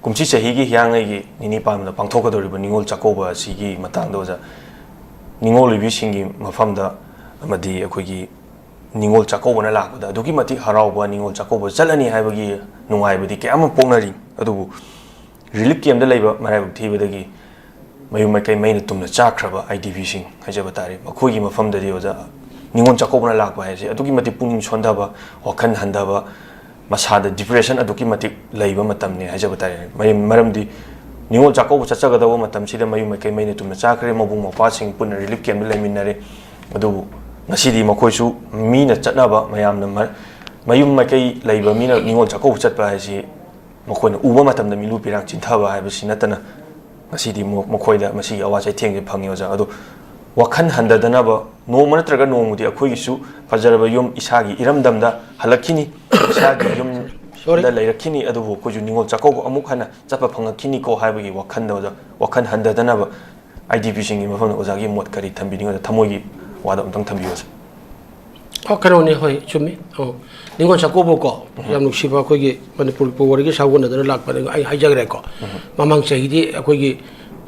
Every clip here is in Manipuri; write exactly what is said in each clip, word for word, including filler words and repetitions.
ꯀꯨꯝꯁꯤ ꯆꯍꯤꯒꯤ ꯍꯤꯌꯥꯡꯒꯩꯒꯤ ꯅꯤꯅꯤ ꯄꯥꯟꯕꯗ ꯄꯥꯡꯊꯣꯛꯀꯗꯧꯔꯤꯕ ꯅꯤꯉꯣꯜ ꯆꯥꯛꯀꯧꯕ ꯑꯁꯤꯒꯤ ꯃꯇꯥꯡꯗ ꯑꯣꯖꯥ, ꯅꯤꯉꯣꯜ ꯑꯣꯏꯕꯤꯁꯤꯡꯒꯤ ꯃꯐꯝꯗ ꯑꯃꯗꯤ ꯑꯩꯈꯣꯏꯒꯤ ꯅꯤꯉꯣꯜ ꯆꯥꯛꯀꯧꯕꯅ ꯂꯥꯛꯄꯗ ꯑꯗꯨꯛꯀꯤ ꯃꯇꯤꯛ ꯍꯔꯥꯎꯕ, ꯅꯤꯉꯣꯜ ꯆꯥꯛꯀꯧꯕ ꯆꯠꯂꯅꯤ ꯍꯥꯏꯕꯒꯤ ꯅꯨꯡꯉꯥꯏꯕꯗꯤ ꯀꯌꯥ ꯑꯃ ꯄꯣꯛꯅꯔꯤ꯫ ꯑꯗꯨꯕꯨ ꯔꯤꯂꯤꯐ ꯀꯦꯝꯗ ꯂꯩꯕ ꯃꯔꯥꯏꯕꯛ ꯊꯤꯕꯗꯒꯤ ꯃꯌꯨꯝ ꯃꯀꯩ ꯃꯩꯅ ꯇꯨꯝꯅ ꯆꯥꯛꯈ꯭ꯔꯕ ꯑꯥꯏ ꯗꯤ ꯄꯤꯁꯤꯡ ꯍꯥꯏꯖꯕ ꯇꯥꯔꯦ, ꯃꯈꯣꯏꯒꯤ ꯃꯐꯝꯗꯗꯤ ꯑꯣꯖꯥ, ꯅꯤꯉꯣꯜ ꯆꯥꯛꯀꯧꯕꯅ ꯂꯥꯛꯄ ꯍꯥꯏꯁꯦ ꯑꯗꯨꯛꯀꯤ ꯃꯇꯤꯛ ꯄꯨꯛꯅꯤꯡ ꯁꯣꯟꯊꯕ, ꯋꯥꯈꯜ ꯍꯟꯊꯕ, ꯃꯁꯥꯗ ꯗꯤꯄ꯭ꯔꯦꯁꯟ ꯑꯗꯨꯛꯀꯤ ꯃꯇꯤꯛ ꯂꯩꯕ ꯃꯇꯝꯅꯤ ꯍꯥꯏꯖꯕ ꯇꯥꯔꯦ꯫ ꯃꯔꯝ-, ꯃꯔꯝꯗꯤ ꯅꯤꯉꯣꯜ ꯆꯥꯛꯀꯧꯕ ꯆꯠꯆꯒꯗꯧꯕ ꯃꯇꯝꯁꯤꯗ ꯃꯌꯨꯝ ꯃꯀꯩ ꯃꯩꯅ ꯇꯨꯝꯅ ꯆꯥꯈ꯭ꯔꯦ, ꯃꯕꯨꯡ ꯃꯧꯄ꯭ꯋꯥꯁꯤꯡ ꯄꯨꯟꯅ ꯔꯤꯂꯤꯐ ꯀꯦꯝꯗ ꯂꯩꯃꯤꯟꯅꯔꯦ꯫ ꯑꯗꯨꯕꯨ ꯉꯁꯤꯗꯤ ꯃꯈꯣꯏꯁꯨ ꯃꯤꯅ ꯆꯠꯅꯕ, ꯃꯌꯥꯝꯅ ꯃ-, ꯃꯌꯨꯝ ꯃꯀꯩ ꯂꯩꯕ ꯃꯤꯅ ꯅꯤꯉꯣꯜ ꯆꯥꯛꯀꯧꯕ ꯆꯠꯄ ꯍꯥꯏꯁꯤ ꯃꯈꯣꯏꯅ ꯎꯕ ꯃꯇꯝꯗ ꯃꯤꯠꯂꯨ ꯄꯤꯔꯥꯡ ꯆꯤꯟꯊꯕ ꯍꯥꯏꯕꯁꯤ ꯅꯠꯇꯅ ꯉꯁꯤꯗꯤ ꯃꯣ-, ꯃꯈꯣꯏꯗ ꯃꯁꯤꯒꯤ ꯑꯋꯥ ꯆꯩꯊꯦꯡꯁꯦ ꯐꯪꯉꯤ, ꯑꯣꯖꯥ꯫ ꯑꯗꯣ ꯋꯥꯈꯜ ꯍꯟꯊꯗꯅꯕ ꯅꯣꯡꯃ ꯅꯠꯇ꯭ꯔꯒ ꯅꯣꯡꯃꯗꯤ ꯑꯩꯈꯣꯏꯒꯤꯁꯨ ꯐꯖꯔꯕ ꯌꯨꯝ, ꯏꯁꯥꯒꯤ ꯏꯔꯝꯗꯝꯗ ꯍꯜꯂꯛꯈꯤꯅꯤ, ꯏꯁꯥꯒꯤ ꯌꯨꯝꯗ ꯂꯩꯔꯛꯈꯤꯅꯤ꯫ ꯑꯗꯨꯕꯨ ꯑꯩꯈꯣꯏꯁꯨ ꯅꯤꯉꯣꯜ ꯆꯥꯛꯀꯧꯕ ꯑꯃꯨꯛ ꯍꯟꯅ ꯆꯠꯄ ꯐꯪꯉꯛꯈꯤꯅꯤꯀꯣ ꯍꯥꯏꯕꯒꯤ ꯋꯥꯈꯜꯗ, ꯑꯣꯖꯥ, ꯋꯥꯈꯜ ꯍꯟꯊꯗꯅꯕ ꯑꯥꯏ ꯗꯤ ꯄꯤꯁꯤꯡꯒꯤ ꯃꯐꯝꯗ ꯑꯣꯖꯥꯒꯤ ꯃꯣꯠ ꯀꯔꯤ ꯊꯝꯕꯤꯅꯤꯡꯉꯤꯕ? ꯊꯃꯣꯏꯒꯤ ꯋꯥꯗꯣ ꯑꯝꯇꯪ ꯊꯝꯕꯤꯌꯨ, ꯑꯣꯖꯥ꯫ ꯑꯣ, ꯀꯩꯅꯣꯅꯦ, ꯍꯣꯏ, ꯆꯨꯝꯃꯤ꯫ ꯑꯣ, ꯅꯤꯉꯣꯜ ꯆꯥꯛꯀꯧꯕꯀꯣ, ꯎꯝ꯫ ꯌꯥꯝ ꯅꯨꯡꯁꯤꯕ ꯑꯩꯈꯣꯏꯒꯤ ꯃꯅꯤꯄꯨꯔꯒꯤ ꯄꯣꯋꯥꯔꯤꯒ ꯁꯥꯒꯣꯟꯅꯗꯅ ꯂꯥꯛꯄꯅꯦ꯫ ꯑꯩ ꯍꯥꯏꯖꯈ꯭ꯔꯦꯀꯣ꯫ ꯎꯝ꯫ ꯃꯃꯥꯡ ꯆꯍꯤꯗꯤ ꯑꯩꯈꯣꯏꯒꯤ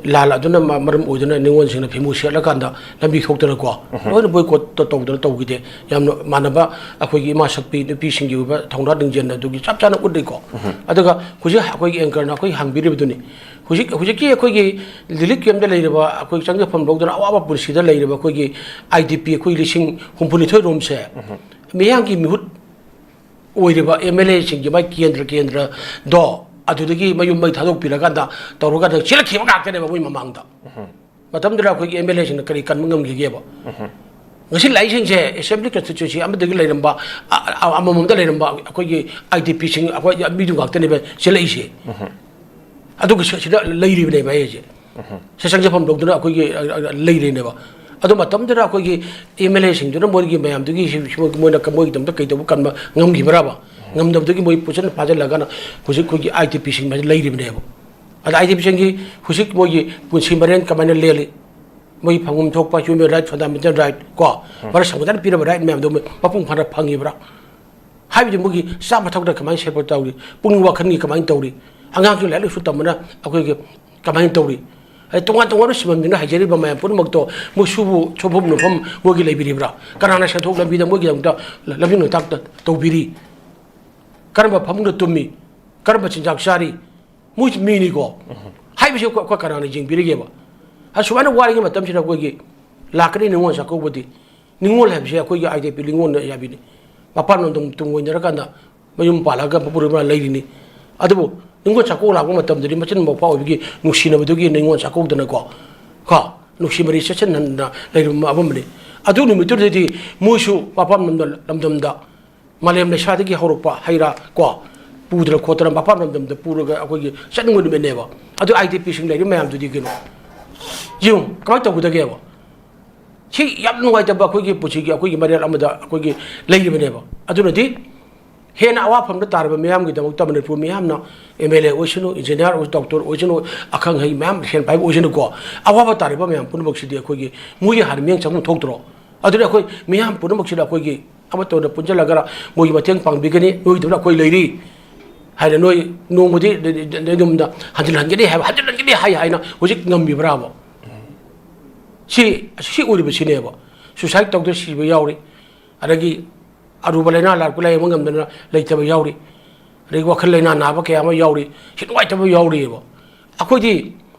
ꯂꯥꯟ ꯑꯗꯨꯅ ꯃ-, ꯃꯔꯝ ꯑꯣꯏꯗꯨꯅ ꯅꯤꯉꯣꯜꯁꯤꯡꯅ ꯐꯤꯃꯨ ꯁꯦꯠꯂꯀꯥꯟꯗ ꯂꯝꯕꯤ ꯊꯣꯛꯇꯅꯀꯣ, ꯎꯝ꯫ ꯂꯣꯏꯅ ꯕꯣꯏꯀꯣꯠꯇ ꯇꯧꯗꯅ ꯇꯧꯈꯤꯗꯦ꯫ ꯌꯥꯝꯅ ꯃꯥꯟꯅꯕ ꯑꯩꯈꯣꯏꯒꯤ ꯏꯃꯥ ꯁꯛꯄꯤ ꯅꯨꯄꯤꯁꯤꯡꯒꯤ ꯑꯣꯏꯕ ꯊꯧꯅꯥ ꯂꯤꯡꯖꯦꯜ ꯑꯗꯨꯒꯤ ꯆꯞ ꯆꯥꯅ ꯎꯠꯂꯤꯀꯣ꯫ ꯎꯝ꯫ ꯑꯗꯨꯒ ꯍꯧꯖꯤꯛ ꯑꯩꯈꯣꯏꯒꯤ ꯑꯦꯡꯀꯔꯅ ꯑꯩꯈꯣꯏ ꯍꯪꯕꯤꯔꯤꯕꯗꯨꯅꯤ꯫ ꯍꯧꯖꯤꯛ, ꯍꯧꯖꯤꯛꯀꯤ ꯑꯩꯈꯣꯏꯒꯤ ꯔꯤꯂꯤꯐ ꯀꯦꯝꯗ ꯂꯩꯔꯤꯕ, ꯑꯩꯈꯣꯏ ꯆꯪꯖꯐꯝ ꯂꯧꯗꯅ ꯑꯋꯥꯕ ꯄꯨꯟꯁꯤꯗ ꯂꯩꯔꯤꯕ ꯑꯩꯈꯣꯏꯒꯤ ꯑꯥꯏ ꯗꯤ ꯄꯤ ꯑꯩꯈꯣꯏ ꯂꯤꯁꯤꯡ ꯍꯨꯝꯐꯨꯅꯤꯊꯣꯏ ꯔꯣꯝꯁꯦ, ꯎꯝ꯫ ꯃꯤꯌꯥꯝꯒꯤ ꯃꯤꯍꯨꯠ ꯑꯣꯏꯔꯤꯕ ꯑꯦꯝ ꯑꯦꯜ ꯑꯦꯁꯤꯡꯒꯤ ꯃꯥꯏ ꯀꯦꯟꯗ꯭ꯔ, ꯀꯦꯟꯗ꯭ꯔꯗꯣ ꯑꯗꯨꯗꯒꯤ ꯃꯌꯨꯝ ꯃꯩ ꯊꯥꯗꯣꯛꯄꯤꯔꯀꯥꯟꯗ ꯇꯧꯔꯀꯥꯟꯗ ꯆꯦꯜꯂꯛꯈꯤꯕ ꯉꯥꯛꯇꯅꯦꯕ ꯃꯣꯏ ꯃꯃꯥꯡꯗ꯫ ꯎꯝ꯫ ꯃꯇꯝꯗꯨꯗ ꯑꯩꯈꯣꯏꯒꯤ ꯑꯦꯝ ꯑꯦꯜ ꯑꯦꯁꯤꯡꯅ ꯀꯔꯤ ꯀꯟꯕ ꯉꯝꯈꯤꯒꯦꯕ? ꯎꯝ꯫ ꯉꯁꯤ ꯂꯥꯛꯏꯁꯤꯡꯁꯦ ꯑꯦꯁꯦꯝꯕ꯭ꯂꯤ ꯀꯟꯁꯇꯤꯇ꯭ꯌꯨꯟꯁꯤ ꯑꯃꯗꯒꯤ ꯂꯩꯔꯝꯕ, ꯑ-, ꯑ-, ꯑꯃꯃꯝꯗ ꯂꯩꯔꯝꯕ ꯑꯩꯈꯣꯏꯒꯤ ꯑꯥꯏ ꯗꯤ ꯄꯤꯁꯤꯡ, ꯑꯩꯈꯣꯏ ꯃꯤꯗꯨ ꯉꯥꯛꯇꯅꯦꯕ ꯆꯦꯜꯂꯛꯏꯁꯦ꯫ ꯎꯝ꯫ ꯑꯗꯨꯒ ꯁꯤ-, ꯁꯤꯗ ꯂꯩꯔꯤꯕꯅꯦꯕ ꯑꯩ ꯍꯧꯖꯤꯛ꯫ ꯎꯝ꯫ ꯁꯦ ꯆꯪꯖꯐꯝ ꯂꯧꯗꯨꯅ ꯑꯩꯈꯣꯏꯒꯤ, ꯑ, ꯑ, ꯂꯩꯔꯤꯅꯦꯕ꯫ ꯑꯗꯨ ꯃꯇꯝꯗꯨꯗ ꯑꯩꯈꯣꯏꯒꯤ ꯑꯦꯝ ꯑꯦꯜ ꯑꯦꯁꯤꯡꯗꯨꯅ ꯃꯣꯏꯒꯤ ꯃꯌꯥꯝꯗꯨꯒꯤ ꯁꯤ-, ꯁꯤ-, ꯃꯣꯏꯅ ꯀ-, ꯃꯣꯏꯒꯤꯗꯃꯛꯇ ꯀꯩꯗꯧꯕ ꯀꯟꯕ ꯉꯝꯈꯤꯕ꯭ꯔꯕ? ꯉꯝꯗꯕꯗꯒꯤ ꯃꯣꯏ ꯄꯨꯁꯟ ꯐꯥꯖꯤꯜꯂꯒꯅ ꯍꯧꯖꯤꯛ ꯑꯩꯈꯣꯏꯒꯤ ꯑꯥꯏ ꯗꯤ ꯄꯤꯁꯤꯡ ꯍꯥꯏꯁꯦ ꯂꯩꯔꯤꯕꯅꯦꯕ꯫ ꯑꯗ ꯑꯥꯏ ꯗꯤ ꯄꯤꯁꯤꯡꯒꯤ ꯍꯧꯖꯤꯛ ꯃꯣꯏꯒꯤ ꯄꯨꯟꯁꯤ ꯃꯔꯦꯟ ꯀꯃꯥꯏꯅ ꯂꯦꯜꯂꯤ? ꯃꯣꯏ ꯐꯪꯐꯝ ꯊꯣꯛꯄ human right, fundamental right ꯀꯣ, ꯎꯝ꯫ ꯚꯥꯔꯠ ꯁꯪꯕꯤꯙꯥꯟ ꯄꯤꯔꯕ right ꯃꯌꯥꯝꯗꯣ ꯃꯣꯏ ꯃꯄꯨꯡ ꯐꯥꯅ ꯐꯪꯉꯤꯕ꯭ꯔꯥ? ꯍꯥꯏꯕꯗꯤ ꯃꯣꯏꯒꯤ ꯆꯥꯕ ꯊꯛꯄꯗ ꯀꯃꯥꯏꯅ ꯁꯦꯠꯄ ꯇꯧꯔꯤ, ꯄꯨꯛꯅꯤꯡ ꯋꯥꯈꯜꯒꯤ ꯀꯃꯥꯏꯅ ꯇꯧꯔꯤ, ꯑꯉꯥꯡꯁꯤꯡ ꯂꯥꯏꯔꯤꯛ ꯂꯥꯏꯁꯨ ꯇꯝꯕꯅ ꯑꯩꯈꯣꯏꯒꯤ ꯀꯃꯥꯏꯅ ꯇꯧꯔꯤ? ꯍꯥꯏꯗꯤ ꯇꯣꯉꯥꯟ ꯇꯣꯉꯥꯟꯕ ꯁꯤꯟꯐꯝꯁꯤꯡꯅ ꯍꯩꯖꯔꯤꯕ ꯃꯌꯥꯝ ꯄꯨꯝꯅꯃꯛꯇꯣ ꯃꯣꯏ ꯁꯨꯕ ꯁꯨꯐꯝ ꯅꯣꯝꯐꯝ ꯃꯣꯏꯒꯤ ꯂꯩꯕꯤꯔꯤꯕ꯭ꯔꯥ? ꯀꯅꯥꯅ ꯁꯦꯟꯊꯣꯛ ꯂꯝꯕꯤꯗ ꯃꯣꯏꯒꯤꯗꯃꯛꯇ ꯂꯝꯖꯤꯡ ꯂꯝꯇꯥꯛ ꯇꯧꯕꯤꯔꯤ? ꯀꯔꯝꯕ ꯐꯃꯨꯡꯗ ꯇꯨꯝꯃꯤ? ꯀꯔꯝꯕ ꯆꯤꯟꯖꯥꯛ ꯆꯥꯔꯤ? ꯃꯣꯏꯁꯨ ꯃꯤꯅꯤꯀꯣ꯫ ꯍꯥꯏꯕꯁꯦ ꯑꯩꯈꯣꯏ ꯑꯩꯈꯣꯏ ꯀꯅꯥꯅ ꯌꯦꯡꯕꯤꯔꯤꯒꯦꯕ? ꯑꯁꯨꯃꯥꯏꯅ ꯋꯥꯔꯤꯉꯩ ꯃꯇꯝꯁꯤꯗ ꯑꯩꯈꯣꯏꯒꯤ ꯂꯥꯛꯀꯅꯤ ꯅꯤꯉꯣꯜ ꯆꯥꯛꯀꯧꯕꯗꯤ꯫ ꯅꯤꯉꯣꯜ ꯍꯥꯏꯕꯁꯦ ꯑꯩꯈꯣꯏꯒꯤ ꯑꯥꯏ ꯗꯤ ꯄꯤ ꯅꯤꯉꯣꯜꯅ ꯌꯥꯕꯤꯅꯤ꯫ ꯃꯄꯥꯟ ꯂꯝꯗꯝ ꯇꯨꯡ ꯑꯣꯏꯅꯔꯀꯥꯟꯗ ꯃꯌꯨꯝ ꯄꯥꯜꯂꯒ ꯃꯄꯨꯔꯣꯏꯕ ꯂꯩꯔꯤꯅꯤ꯫ ꯑꯗꯨꯕꯨ ꯅꯤꯉꯣꯜ ꯆꯥꯛꯀꯧ ꯂꯥꯛꯄ ꯃꯇꯝꯗꯗꯤ ꯃꯆꯤꯟ ꯃꯧꯄ꯭ꯋꯥ ꯑꯣꯏꯕꯒꯤ ꯅꯨꯡꯁꯤꯅꯕꯗꯨꯒꯤ ꯅꯤꯉꯣꯜ ꯆꯥꯛꯀꯧꯗꯅꯀꯣ, ꯀꯣ, ꯅꯨꯡꯁꯤ ꯃꯔꯤ ꯆꯠꯁꯤꯟꯅꯗꯅ ꯂꯩꯔꯝꯕ ꯑꯃꯅꯤ꯫ ꯑꯗꯨ ꯅꯨꯃꯤꯠꯇꯨꯗꯗꯤ ꯃꯣꯏꯁꯨ ꯃꯄꯥꯟ ꯂꯝꯗ ꯂꯝꯗꯝꯗ ꯃꯥꯂꯦꯝ ꯂꯩꯁꯥꯗꯒꯤ ꯍꯧꯔꯛꯄ ꯍꯩ ꯔꯥ ꯀꯣ ꯄꯨꯗꯅ ꯈꯣꯠꯇꯅ ꯃꯄꯥꯟ ꯂꯝꯗꯝꯗ ꯄꯨꯔꯒ ꯑꯩꯈꯣꯏꯒꯤ ꯆꯠꯅꯤꯡꯕ ꯅꯨꯃꯤꯠꯅꯦꯕ꯫ ꯑꯗꯨ ꯑꯥꯏ ꯗꯤ ꯄꯤꯁꯤꯡ ꯂꯩꯔꯤꯕ ꯃꯌꯥꯝꯗꯨꯗꯤ ꯀꯩꯅꯣ? ꯌꯦꯡꯉꯨ ꯀꯃꯥꯏꯅ ꯇꯧꯒꯗꯒꯦꯕ? ꯁꯤ ꯌꯥꯝ ꯅꯨꯡꯉꯥꯏꯇꯕ ꯑꯩꯈꯣꯏꯒꯤ ꯄꯨꯟꯁꯤꯒꯤ ꯑꯩꯈꯣꯏꯒꯤ ꯃꯔꯦꯜ ꯑꯃꯗ ꯑꯩꯈꯣꯏꯒꯤ ꯂꯩꯔꯤꯕꯅꯦꯕ꯫ ꯑꯗꯨꯅꯗꯤ ꯍꯦꯟꯅ ꯑꯋꯥꯐꯝꯗ ꯇꯥꯔꯕ ꯃꯤꯌꯥꯝꯒꯤꯗꯃꯛꯇ ꯃꯅꯤꯄꯨꯔ ꯃꯤꯌꯥꯝꯅ ꯑꯦꯝ ꯑꯦꯜ ꯑꯦ ꯑꯣꯏꯁꯅꯨ, ꯏꯟꯖꯤꯅꯤꯌꯥꯔ ꯑꯣꯏ, ꯗꯣꯛꯇꯔ ꯑꯣꯏꯁꯅꯨ, ꯑꯈꯪ ꯑꯍꯩ ꯃꯌꯥꯝ ꯁꯦꯟ ꯄꯥꯏꯕ ꯑꯣꯏꯁꯅꯨꯀꯣ, ꯑꯋꯥꯕ ꯇꯥꯔꯤꯕ ꯃꯌꯥꯝ ꯄꯨꯝꯅꯃꯛꯁꯤꯗꯤ ꯑꯩꯈꯣꯏꯒꯤ ꯃꯣꯏꯒꯤ ꯍꯥꯟꯅ ꯃꯤꯠꯌꯦꯡ ꯆꯪꯐꯝ ꯊꯣꯛꯇ꯭ꯔꯣ? ꯑꯗꯨꯅ ꯑꯩꯈꯣꯏ ꯃꯤꯌꯥꯝ ꯄꯨꯝꯅꯃꯛꯁꯤꯗ ꯑꯩꯈꯣꯏꯒꯤ ꯑꯃꯠꯇ ꯑꯣꯏꯅ ꯄꯨꯟꯁꯤꯜꯂꯒ ꯃꯣꯏꯒꯤ ꯃꯇꯦꯡ ꯄꯥꯡꯕꯤꯒꯅꯤ, ꯅꯣꯏꯒꯤꯗꯃꯛꯇ ꯑꯩꯈꯣꯏ ꯂꯩꯔꯤ ꯍꯥꯏꯅ ꯅꯣꯏ ꯅꯣꯡꯃꯗꯤ ꯅꯣꯏ ꯌꯨꯝꯗ ꯍꯟꯖꯤꯜꯍꯟꯒꯅꯤ ꯍꯥꯏꯕ, ꯍꯟꯖꯤꯜꯍꯟꯒꯅꯤ ꯍꯥꯏ ꯍꯥꯏꯅ ꯍꯧꯖꯤꯛ ꯉꯝꯃꯤꯕ꯭ꯔꯥꯕ? ꯁꯤ ꯁꯤ ꯑꯣꯏꯔꯤꯕꯁꯤꯅꯦꯕ꯫ ꯁꯨꯁꯥꯏꯠ ꯇꯧꯗꯨꯅ ꯁꯤꯕ ꯌꯥꯎꯔꯤ, ꯑꯗꯒꯤ ꯑꯔꯨꯕ ꯂꯥꯏꯅꯥ ꯂꯥꯛꯄ ꯂꯥꯏꯌꯦꯡꯕ ꯉꯝꯗꯅ ꯂꯩꯇꯕ ꯌꯥꯎꯔꯤ, ꯑꯗꯒꯤ ꯋꯥꯈꯜ ꯂꯥꯏꯅꯥ ꯅꯥꯕ ꯀꯌꯥ ꯑꯃ ꯌꯥꯎꯔꯤ, ꯁꯤ ꯅꯨꯡꯉꯥꯏꯇꯕ ꯌꯥꯎꯔꯤꯑꯕ꯫ ꯑꯩꯈꯣꯏꯗꯤ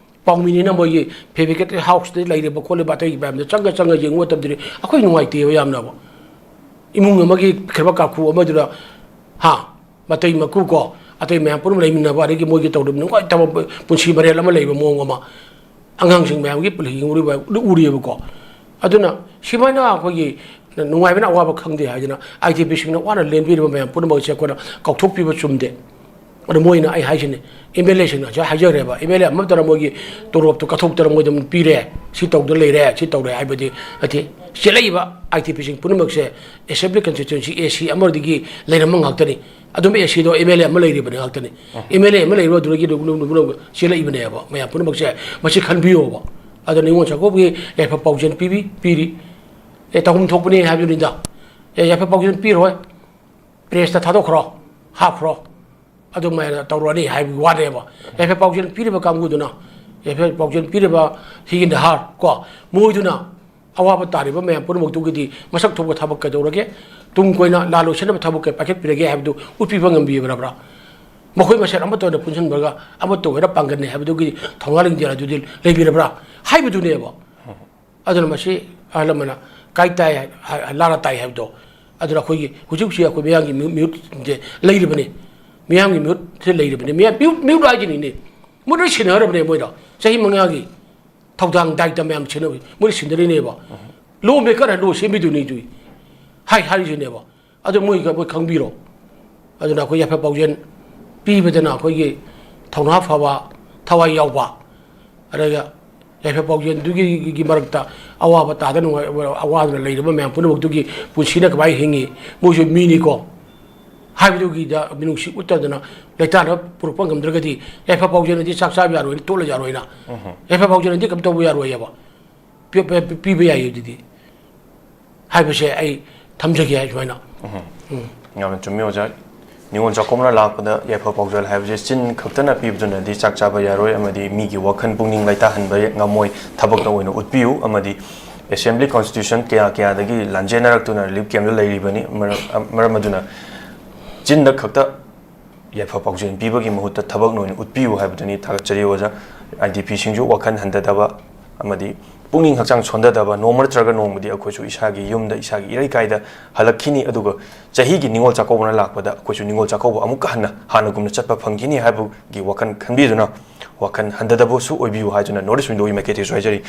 ꯄꯥꯎꯃꯤꯅꯤꯅ ꯃꯣꯏꯒꯤ ꯐꯦꯕ꯭ꯔꯤꯀꯦꯇꯦꯠ ꯍꯥꯎꯁꯇ ꯂꯩꯔꯤꯕ ꯈꯣꯠꯂꯤꯕ ꯑꯇꯩꯒꯤ ꯃꯌꯥꯝꯗꯣ ꯆꯪꯉ ꯆꯪꯉ ꯌꯦꯡꯕ ꯃꯇꯝꯗꯗꯤ ꯑꯩꯈꯣꯏ ꯅꯨꯡꯉꯥꯏꯇꯦꯕ ꯌꯥꯝꯅꯕ꯫ ꯏꯃꯨꯡ ꯑꯃꯒꯤ ꯈꯔꯕ ꯀꯥꯡꯈꯨ ꯑꯃꯗꯨꯅ, ꯍꯥ, ꯃꯇꯩ ꯃꯀꯨ ꯀꯣ, ꯑꯇꯩ ꯃꯌꯥꯝ ꯄꯨꯝꯅꯃꯛ ꯂꯩꯃꯤꯟꯅꯕ, ꯑꯗꯒꯤ ꯃꯣꯏꯒꯤ ꯇꯧꯔꯤꯕ ꯅꯨꯡꯉꯥꯏꯇꯕ ꯄꯨꯟꯁꯤ ꯃꯔꯦꯜ ꯑꯃ ꯂꯩꯕ ꯃꯑꯣꯡ ꯑꯃ ꯑꯉꯥꯡꯁꯤꯡ ꯃꯌꯥꯝꯒꯤ ꯄꯨꯟꯁꯤ ꯎꯔꯤꯕ ꯎꯔꯤꯑꯕꯀꯣ꯫ ꯑꯗꯨꯅ ꯁꯤꯃꯥꯏꯅ ꯑꯩꯈꯣꯏꯒꯤ ꯅꯨꯡꯉꯥꯏꯕꯅ ꯑꯋꯥꯕ ꯈꯪꯗꯦ ꯍꯥꯏꯗꯅ ꯑꯥꯏ ꯗꯤ ꯄꯤꯁꯤꯡꯅ ꯋꯥꯅ ꯂꯦꯟꯕꯤꯔꯤꯕ ꯃꯌꯥꯝ ꯄꯨꯝꯅꯃꯛꯁꯦ ꯑꯩꯈꯣꯏꯅ ꯀꯥꯎꯊꯣꯛꯄꯤꯕ ꯆꯨꯝꯗꯦ꯫ ꯑꯗꯣ ꯃꯣꯏꯅ ꯑꯩ ꯍꯥꯏꯁꯤꯅꯤ, ꯑꯦꯝ ꯑꯦꯜ ꯑꯦꯁꯤꯡꯅ ꯉꯁꯥꯏ ꯍꯥꯏꯖꯈ꯭ꯔꯦꯕ, ꯑꯦꯝ ꯑꯦꯜ ꯑꯦ ꯑꯃꯠꯇꯅ ꯃꯣꯏꯒꯤ ꯇꯣꯂꯣꯞꯇꯣ ꯀꯠꯊꯣꯛꯇꯅ ꯃꯣꯏꯗ ꯑꯗꯨꯝ ꯄꯤꯔꯦ, ꯁꯤ ꯇꯧꯗ ꯂꯩꯔꯦ, ꯁꯤ ꯇꯧꯔꯦ ꯍꯥꯏꯕꯗꯤ ꯅꯠꯇꯦ꯫ ꯆꯦꯜꯂꯛꯏꯕ ꯑꯥꯏ ꯗꯤ ꯄꯤꯁꯤꯡ ꯄꯨꯝꯅꯃꯛꯁꯦ ꯑꯦꯁꯦꯝꯕ꯭ꯂꯤ ꯀꯟꯁꯇꯤꯇ꯭ꯋꯦꯟꯁꯤ ꯑꯦ ꯁꯤ ꯑꯃꯗꯒꯤ ꯂꯩꯔꯝꯕ ꯉꯥꯛꯇꯅꯤ꯫ ꯑꯗꯨꯝ ꯑꯦ ꯁꯤꯗꯣ ꯑꯦꯝ ꯑꯦꯜ ꯑꯦ ꯑꯃ ꯂꯩꯔꯤꯕꯅꯤ ꯉꯥꯛꯇꯅꯤ꯫ ꯑꯦꯝ ꯑꯦꯜ ꯑꯦ ꯑꯃ ꯂꯩꯔꯤꯕ ꯑꯗꯨꯗꯒꯤ ꯆꯦꯜꯂꯛꯏꯕꯅꯦꯕ꯫ ꯃꯌꯥꯝ ꯄꯨꯝꯅꯃꯛꯁꯦ ꯃꯁꯤ ꯈꯟꯕꯤꯌꯣꯕ꯫ ꯑꯗꯣ ꯅꯤꯉꯣꯜ ꯆꯥꯛꯀꯧꯕꯒꯤ ꯌꯥꯏꯐ ꯄꯥꯎꯖꯦꯜ ꯄꯤꯕꯤ ꯄꯤꯔꯤ꯫ ꯑꯦ, ꯇꯧꯐꯝ ꯊꯣꯛꯄꯅꯤ ꯍꯥꯏꯕꯗꯨꯅꯤꯗ꯫ ꯑꯦ, ꯌꯥꯏꯐ ꯄꯥꯎꯖꯦꯜ ꯄꯤꯔꯣꯏ, ꯄ꯭ꯔꯦꯁꯇ ꯊꯥꯗꯣꯛꯈ꯭ꯔꯣ, ꯍꯥꯞꯈ꯭ꯔꯣ꯫ ꯑꯗꯨꯃꯥꯏꯅ ꯇꯧꯔꯅꯤ ꯍꯥꯏꯕꯒꯤ ꯋꯥꯅꯦꯕ꯫ ꯌꯥꯏꯐ ꯄꯥꯎꯖꯦꯜ ꯄꯤꯔꯤꯕ ꯀꯥꯡꯕꯨꯗꯨꯅ, ꯌꯥꯏꯐ ꯄꯥꯎꯖꯦꯜ ꯄꯤꯔꯤꯕ ꯍꯤꯒꯤ ꯅꯍꯥꯔ ꯀꯣ, ꯃꯣꯏꯗꯨꯅ ꯑꯋꯥꯕ ꯇꯥꯔꯤꯕ ꯃꯌꯥꯝ ꯄꯨꯝꯅꯃꯛꯇꯨꯒꯤꯗꯤ ꯃꯁꯛ ꯊꯣꯛꯄ ꯊꯕꯛ ꯀꯩꯗꯧꯔꯒꯦ, ꯇꯨꯡ ꯀꯣꯏꯅ ꯂꯥꯜꯂꯣꯏꯁꯤꯟꯅꯕ ꯊꯕꯛ ꯀꯩ ꯄꯥꯏꯈꯠꯄꯤꯔꯒꯦ ꯍꯥꯏꯕꯗꯨ ꯎꯠꯄꯤꯕ ꯉꯝꯕꯤꯕ꯭ꯔꯕ꯭ꯔꯥ? ꯃꯈꯣꯏ ꯃꯁꯦꯟ ꯑꯃꯠꯇ ꯑꯣꯏꯅ ꯄꯨꯟꯁꯤꯟꯕꯒ ꯑꯃꯠꯇ ꯑꯣꯏꯅ ꯄꯥꯡꯒꯜꯅꯤ ꯍꯥꯏꯕꯗꯨꯒꯤ ꯊꯧꯅꯥ ꯂꯤꯡꯖꯦꯜ ꯑꯗꯨꯗꯤ ꯂꯩꯕꯤꯔꯕ꯭ꯔꯥ ꯍꯥꯏꯕꯗꯨꯅꯦꯕ꯫ ꯑꯗꯨꯅ ꯃꯁꯤ ꯑꯍꯜ ꯂꯃꯟꯅ ꯀꯥꯏ ꯇꯥꯏ ꯍꯥꯏ-, ꯍꯥꯏ-, ꯂꯥꯔ ꯇꯥꯏ ꯍꯥꯏꯕꯗꯣ, ꯑꯗꯨꯅ ꯑꯩꯈꯣꯏꯒꯤ ꯍꯧꯖꯤꯛ ꯍꯧꯖꯤꯛ ꯑꯩꯈꯣꯏ ꯃꯤꯌꯥꯝꯒꯤ ꯃꯤꯍꯨꯠ-, ꯃꯤꯍꯨꯠꯁꯦ ꯂꯩꯔꯤꯕꯅꯤ꯫ ꯃꯤꯌꯥꯝꯒꯤ ꯃꯤꯍꯨꯠꯁꯦ ꯂꯩꯔꯤꯕꯅꯤ꯫ ꯃꯤꯌꯥꯝ, ꯃꯤꯍꯨꯠ, ꯃꯤꯍꯨꯠ ꯍꯥꯏꯁꯤꯅꯤꯅꯦ꯫ ꯃꯣꯏ ꯂꯣꯏ ꯁꯤꯟꯅꯔꯕꯅꯦ ꯃꯣꯏꯗ꯫ ꯆꯍꯤ ꯃꯉꯥꯒꯤ ꯊꯧꯗꯥꯡ ꯗꯥꯏꯇ ꯃꯌꯥꯝ ꯁꯤꯟꯅꯕ, ꯃꯣꯏ ꯁꯤꯟꯅꯔꯤꯅꯦꯕ꯫ ꯂꯣ ꯃꯦꯀꯔ ꯍꯥꯏ ꯂꯣ ꯁꯦꯝꯕꯤꯗꯨꯅꯤ ꯑꯗꯨꯏ꯫ ꯍꯥꯏ, ꯍꯥꯏꯔꯤꯁꯤꯅꯦꯕ꯫ ꯑꯗꯨ ꯃꯣꯏ, ꯃꯣꯏ ꯈꯪꯕꯤꯔꯣ꯫ ꯑꯗꯨꯅ ꯑꯩꯈꯣꯏ ꯌꯥꯏꯐ ꯄꯥꯎꯖꯦꯜ ꯄꯤꯕꯗꯅ ꯑꯩꯈꯣꯏꯒꯤ ꯊꯧꯅꯥ ꯐꯕ, ꯊꯋꯥꯏ ꯌꯥꯎꯕ, ꯑꯗꯨꯒ ꯌꯥꯏꯐ ꯄꯥꯎꯖꯦꯜꯗꯨꯒꯤ ꯃꯔꯛꯇ ꯑꯋꯥꯕ ꯇꯥꯗ ꯅꯨꯡꯉꯥꯏ-, ꯑꯋꯥꯗꯅ ꯂꯩꯔꯕ ꯃꯌꯥꯝ ꯄꯨꯝꯅꯃꯛꯇꯨꯒꯤ ꯄꯨꯟꯁꯤꯅ ꯀꯃꯥꯏꯅ ꯍꯤꯡꯉꯤ, ꯃꯣꯏꯁꯨ ꯃꯤꯅꯤꯀꯣ ꯍꯥꯏꯕꯗꯨꯒꯤꯗ ꯃꯤꯅꯨꯡꯁꯤ ꯎꯠꯇꯗꯅ ꯂꯩꯇꯥꯅ ꯄꯨꯔꯛꯄ ꯉꯝꯗ꯭ꯔꯒꯗꯤ ꯌꯥꯏꯐ ꯄꯥꯎꯖꯦꯜꯅꯗꯤ ꯆꯥꯛ ꯆꯥꯕ ꯌꯥꯔꯣꯏ, ꯇꯣꯠꯂ ꯌꯥꯔꯣꯏꯅ꯫ ꯌꯥꯏꯐ ꯄꯥꯎꯖꯦꯜꯅꯗꯤ ꯀꯝ ꯇꯧꯕ ꯌꯥꯔꯣꯏꯑꯕ꯫ ꯄꯤ-, ꯄꯤ-, ꯄꯤꯕ ꯌꯥꯏ ꯑꯗꯨꯗꯤ ꯍꯥꯏꯕꯁꯦ ꯑꯩ ꯊꯝꯖꯒꯦ ꯍꯥꯏ ꯁꯨꯃꯥꯏꯅ꯫ ꯎꯝ꯫ ꯌꯥꯝꯅ ꯆꯨꯝꯃꯤ ꯑꯣꯖꯥ꯫ ꯅꯤꯉꯣꯜ ꯆꯥꯛꯀꯧꯅ ꯂꯥꯛꯄꯗ ꯌꯥꯏꯐ ꯄꯥꯎꯖꯦꯜ ꯍꯥꯏꯕꯁꯦ ꯆꯤꯟ ꯈꯛꯇꯅ ꯄꯤꯕꯗꯨꯅꯗꯤ ꯆꯥꯛ ꯆꯥꯕ ꯌꯥꯔꯣꯏ ꯑꯃꯗꯤ ꯃꯤꯒꯤ ꯋꯥꯈꯜ ꯄꯨꯛꯅꯤꯡ ꯂꯩꯇꯥꯍꯟꯕ ꯉꯝꯃꯣꯏ꯫ ꯊꯕꯛꯇ ꯑꯣꯏꯅ ꯎꯠꯄꯤꯌꯨ ꯑꯃꯗꯤ assembly constitution ꯀꯌꯥ ꯀꯌꯥꯗꯒꯤ ꯂꯥꯟꯖꯦꯟꯅꯔꯛꯇꯨꯅ relief camp ꯗ ꯂꯩꯔꯤꯕꯅꯤ꯫ ꯃꯔꯝ, ꯃꯔꯝ ꯑꯗꯨꯅ ꯆꯤꯟꯗ ꯈꯛꯇ ꯌꯥꯏꯐ ꯄꯥꯎꯖꯦꯜ ꯄꯤꯕꯒꯤ ꯃꯍꯨꯠꯇ ꯊꯕꯛꯅ ꯑꯣꯏꯅ ꯎꯠꯄꯤꯌꯨ ꯍꯥꯏꯕꯗꯨꯅꯤ꯫ ꯊꯥꯒꯠꯆꯔꯤ ꯑꯣꯖꯥ꯫ ꯑꯥꯏ ꯗꯤ ꯄꯤ ꯁꯤꯡꯁꯨ ꯋꯥꯈꯜ ꯍꯟꯊꯗꯕ ꯑꯃꯗꯤ ꯄꯨꯛꯅꯤꯡ ꯍꯛꯆꯥꯡ ꯁꯣꯟꯊꯗꯕ, ꯅꯣꯡꯃ ꯅꯠꯇ꯭ꯔꯒ ꯅꯣꯡꯃꯗꯤ ꯑꯩꯈꯣꯏꯁꯨ ꯏꯁꯥꯒꯤ ꯌꯨꯝꯗ, ꯏꯁꯥꯒꯤ ꯏꯔꯩꯀꯥꯏꯗ ꯍꯜꯂꯛꯈꯤꯅꯤ꯫ ꯑꯗꯨꯒ ꯆꯍꯤꯒꯤ ꯅꯤꯉꯣꯜ ꯆꯥꯛꯀꯧꯕꯅ ꯂꯥꯛꯄꯗ ꯑꯩꯈꯣꯏꯁꯨ ꯅꯤꯉꯣꯜ ꯆꯥꯛꯀꯧꯕ ꯑꯃꯨꯛꯀ ꯍꯟꯅ ꯍꯥꯟꯅꯒꯨꯝꯅ ꯆꯠꯄ ꯐꯪꯈꯤꯅꯤ ꯍꯥꯏꯕꯒꯤ ꯋꯥꯈꯜ ꯈꯟꯕꯤꯗꯨꯅ ꯋꯥꯈꯜ ꯍꯟꯊꯗꯕꯁꯨ ꯑꯣꯏꯕꯤꯌꯨ ꯍꯥꯏꯗꯨꯅ North East Window ꯒꯤ ꯃꯥꯏꯀꯩꯗꯒꯤꯁꯨ ꯍꯥꯏꯖꯔꯤ꯫